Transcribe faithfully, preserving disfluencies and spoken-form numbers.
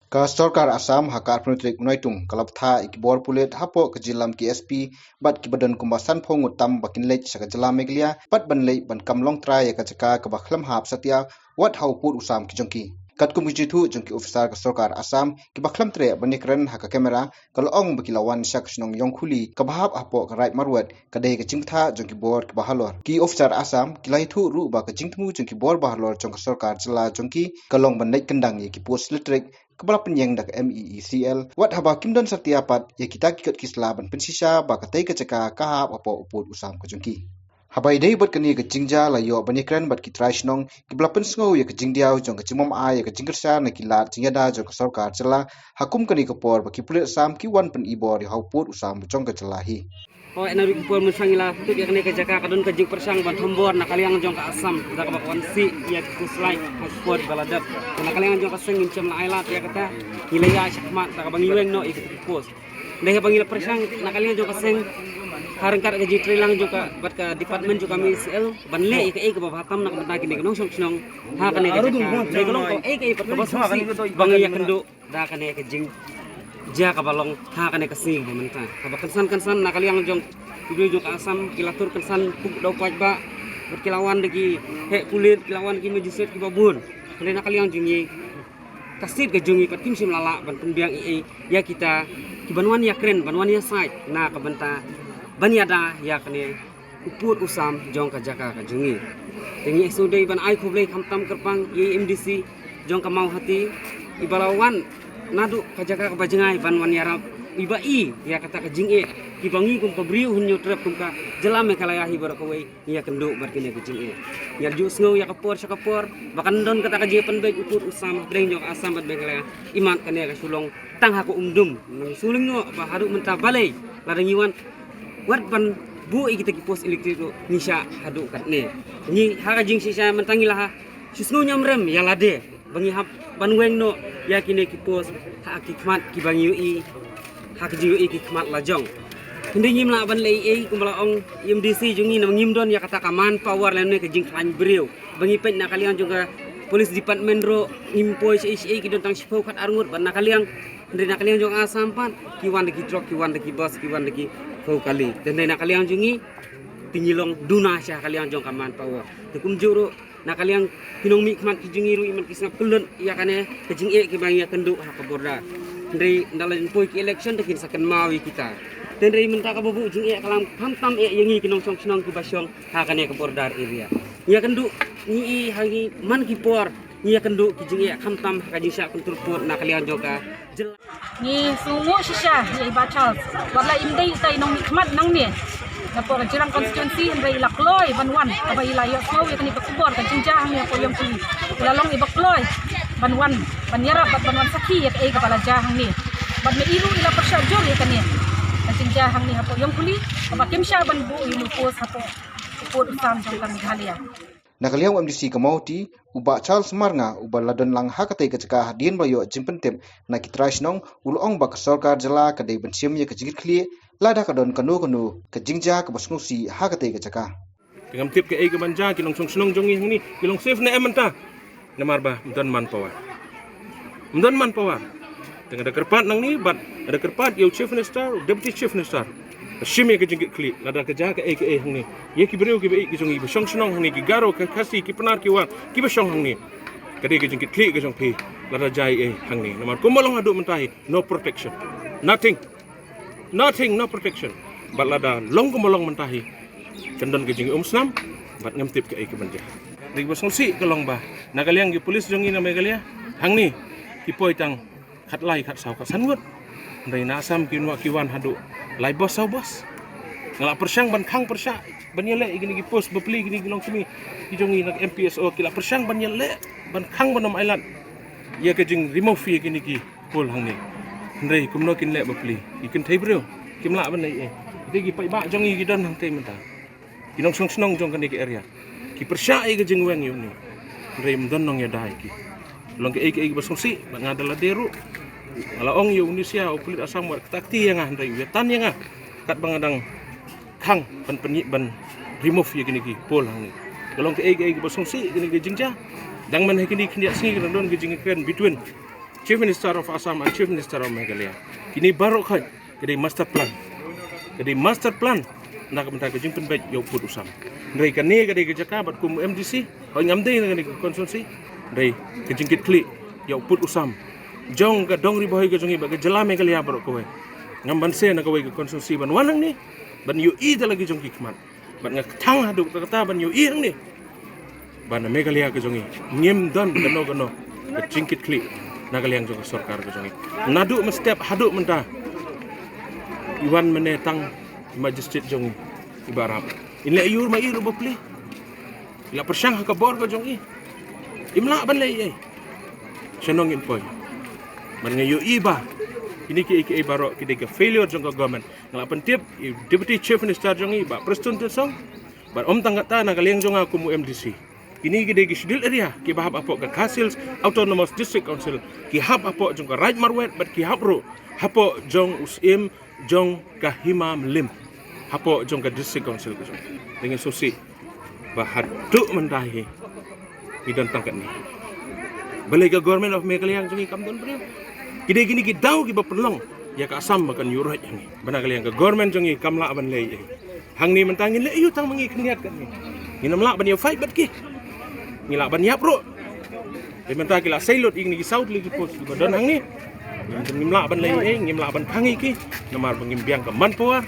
Ka sorkar Assam ha ka arphew tarik Naitung ka la bthah ïa ki bor pulit hapoh ka jingïalam ki S P bad kiba don kumba sanphew ngut tam ba kin leit sha ka jylla Meghalaya bad ban leit ban kam longtrai ïa ka jaka kaba khlem hap satia wat ha u pud u sam ki jong ki. Katkum ki jingthoh jong ki officer ka sorkar Assam kiba khlem treh ban ïakren ha ka camera, ka la ong ba ki la wan sha ka shnong Ïongkhuli kaba hap hapoh ka Raid Marwet, ka dei ka jingbthah jong ki bor kiba halor. Ki officer Assam ki la ïathuh ruh ba ka jingthmu jong ki bor ba halor jong ka sorkar jylla jong ki ka long ban leit kyndang ïa ki post selektrik kaba la pynïeng da ka M E E C L, wat haba kim don satia pat ïa kita ki kot ki sla ban pynshisha ba katei ka jaka ka hap hapoh u pud u sam ka jong ki. Haba ïadei bad kane ka jingjia la ïoh ban ïakren bad ki trai shnong kiba la pynsngew ïa ka jingdiaw jong ka jingbym ai ïa ka jingkyrshan na ki lad jingïada jong ka sorkar jylla ha kum kane ka por ba ki pulit Assam ki wan pyni bor ïa ha u pud u sam jong ka jylla hi. Hooid, na ruh ki por mynshwa ngi la tip ïa kane ka jaka ka don ka jingpyrshang ban thombor na ka liang jong ka Assam da kaba ka wan sih ïa ki khuslai ha ki por ba la dep. Na ka liang jong ka seng ngim shym la ai lad ïa kata, ngi la ïaid shakhmat da kaba ngi weng noh ïa ki post. Dei haba ngi la pyrshang na ka liang jong ka seng ha ryngkat ka jingtreilang jong ka bad ka department jong ka M E E C L ban leh ïa kaei kaba bha tam na ka bynta kine ki nongshong shnong ha kane ka jaka. Dei ka long kaei kaei pat kaba sngewsih ba ngi ïakynduh da kane ka jingjia kaba long ha kane ka sngi ba mynta. Haba kynsan kynsan na ka liang jong ki briew jong ka Assam ki la tur kynsan puk dau paidbah bad ki la wan da ki heh pulit, ki la wan da ki magistrate kiba bun. Hynrei na ka liang jong ngi, ka state ka jong ngi pat kim shym la lah ban pynbiang ei ei ïa kita kiban wan ïakren, ban wan ïasaid na ka bynta ban ïada ïa kane u pud u sam jong ka jaka ka jong ngi. Te ngi sngewdei ban ai khublei khamtam kyrpang ïa i M D C jong ka Mawhati iba la wan naduh ka jaka kaba jngai ban wan ïarap, iba i ïa kata ka jingeh kiba ngi kum ka briew Hynñiewtrep kum ka jylla Meghalaya hi baroh kawei ngi ïakynduh bad kine ki jingeh. Ngi la ju sngew ïa ka por sha ka por ba kan don kata ka jingpynbeit u pud u sam hapdeng jong ka Assam bad Meghalaya. Imat kane ka shu long tang ha ka umdum, ngi shu lyngngoh ba haduh mynta balei lada ngi wan wat ban buh ïa kita ki post elektrik ruh ngi shah haduh katne. Ngi ha ka jingshisha mynta ngi la ha shu sngewñiamrem ïa lade ba ngi hap ban weng noh ïa kine ki post ha ki khmat kiba ngi ïohi ha ki jingïohi ki khmat la jong. Hynrei ngim lah ban leh ei ei kumba la ong i M D C jong ngi namar ngim don ïa kata ka manpower lane ka jingkhlaiñ briew. Ba ngi peit na ka liang jong ka police department ruh ngim poi shaei shaei, ki don tang shiphew khatar ngut bad na ka liang, hynrei na ka liang jong ka Assam pat ki wan da ki truck, ki wan da ki bus, ki wan da ki phew kali. Te hynrei na ka liang jong ngi te ngi long duna sha ka liang jong ka manpower. Te kumjuh ruh na ka liang ki nongmihkhmat ki jong ngi ruh imat ki sngap kyllut ïa kane ka jingeh kiba ngi ïakynduh ha ka border. Hynrei ynda la jan poi ki election te kin sa kynmaw ïa kita. Te hynrei mynta kaba buh jingeh ka la khamtam eh ïa ngi ki nongshong shnong kiba shong ha kane ka border area. Ngi ïakynduh, ngi i ha ngi man ki por ngi ïakynduh ki jingeh khamtam ha ka jingshah kyntur pud na ka liang jong ka jylla. Ngi sngewnguh shisha ïa i Bah Charles, wat la im dei uta i nongmihkhmat nangne na pdeng ka Jirang constituency, hynrei i la kloi ban wan, haba i la ïohsngew ïa kane ka khubor ka jingjia hangne hapoh Ïongkhli. I la long iba kloi ban wan, ban ïarap bad ban wan sakhi ïa kaei kaba la jia hangne. Bad ma i ruh i la pyrshah jur ïa kane ka jingjia hangne hapoh Ïongkhli, haba kim shah ban buh ïa u post hapoh u pud u sam jong ka Meghalaya. Na ka liang u M D C ka Mawhati, u Bah Charles Marnga, uba la don lang ha katei ka jaka hadien ba la ïoh jingpyntip na ki trai shnong, u la ong ba ka sorkar jylla ka dei ban shim ïa ka jingkitkhlieh lada ka don kano kano ka jingjia kaba sngewsih ha katei ka jaka. Te ngam tip kaei kaban jia, ki nongshong shnong jong ngi hangne ki long safe ne em mynta? Namar ba ym don manpower. Ym don manpower. Te nga da kyrpad nangne bad nga da kyrpad ïa u Chief Minister, u Deputy Chief Minister, ba shim ïa ka jingkitkhlieh lada ka jia kaei kaei hangne ïa ki briew kiba ïeit ki jong ngi ba shong shnong hangne, ki Garo, ki Khasi, ki Pnar, ki War kiba shong hangne. Ka dei ka jingkitkhlieh ka jong phi lada jia ei ei hangne. Namar kumba long haduh mynta hi, no protection. Nothing. Nothing, no protection. Bad lada long kumba long mynta hi, kan don ka jingumsnam bad ngam tip kaei kaban jia. Dei ba sngewsih ka long ba na ka liang ki police jong ngi na Meghalaya hangne ki poi tang khatlai, khatsaw, khatsan ngut. Hynrei na Assam ki wan, ki wan haduh lai bos, saw bos. Nga la pyrshang ban khang pyrshah ban ïaleh ïa kine ki post bapli, kine ki longkmie ki jong ngi na M P S O ki la pyrshang ban ïaleh ban khang ban ym ailad ïa ka jing remove ïa kine ki pole hangne. Hynrei kumno kin leh bapli, ki kynthei briew kim lah ban leh ei ei. Te ki paidbah jong ngi ki don hangtei mynta, ki nongshong shnong jong kane ka area, ki pyrshah ïa ka jingweng ïa une. Hynrei ym don nongïada ïa ki. Long kaei kaei ba sngewsih bad nga da lade ruh nga la ong ïa une sha u pulit Assam wat kata kti ïa nga, hynrei u ïa tan ïa nga katba nga dang khang ban pynï, ban remove ïa kine ki pole hangne. Ka long kaei kaei ba sngewsih kine ki jingjia. Dang man ha kine khyndiat sngi ka dang don ka jingkren between Chief Minister of Assam and Chief Minister of Meghalaya. Kine baroh khot ka dei master plan. Ka dei master plan na ka bynta ka jingpynbeit ïa u pud u sam. Hynrei kane ka dei ka jaka bad kum M D C, hoi ngam dei na kane ka constituency. Hynrei ka jingkitkhlieh ïa u pud u sam jong ka dong Ri Bhoi ka jong ngi bad ka jylla Meghalaya baroh kawei. Ngam banse na kawei ka constituency ban wan hangne ban ïohi da la ki jong ki khmat. Bad nga kthang haduh katta katta ban ïohi hangne ba na Meghalaya ka jong ngi ngim don kano kano ka jingkitkhlieh na ka liang jong ka sorkar ka jong ngi. Naduh mynstep haduh mynta i wan mynne tang i magistrate jong ngi i Bah Rap. In leh aiu ma i ruh bapli. I la pyrshang ha ka bor ka jong ngi. Im lah ban leh ei. Shanong in poi. Bad nga ïohi ba kine kiei kiei baroh ki dei ka failure jong ka government. Nga la pyntip i Deputy Chief Minister jong ngi Bah Prestone Tynsong. Bad ym tang katta, na ka liang jong nga kum u M D C, kine ki dei ki schedule area kiba hap hapoh ka Khasi Hills Autonomous District Council, ki hap hapoh jong ka Raid Marwet bad ki hap ruh hapoh jong u Syiem jong ka Hima Mylliem, hapoh jong ka District Council ka jong. Te ngin sngewsih ba haduh mynta hi ngi don tang katne. Balei ka Government of Meghalaya jong ngi kam don briew? Ki dei kine ki daw kiba pynlong ïa ka Assam ba kan ïuh roit hangne. Ba na ka liang ka government jong ngi kam lah ban leh ei. Hangne mynta ngin leh aiu tang ma ngi khyndiat katne? Ngin ym lah ban ïa fight bad ki? Ngi lah ban ïap ruh. Te mynta ki la sei lut ïa kine ki saw tylli ki post kiba don hangne. Ngim lah ban leh ei, ngim lah ban phang ïa ki. Namar ba ngim biang ka manpower.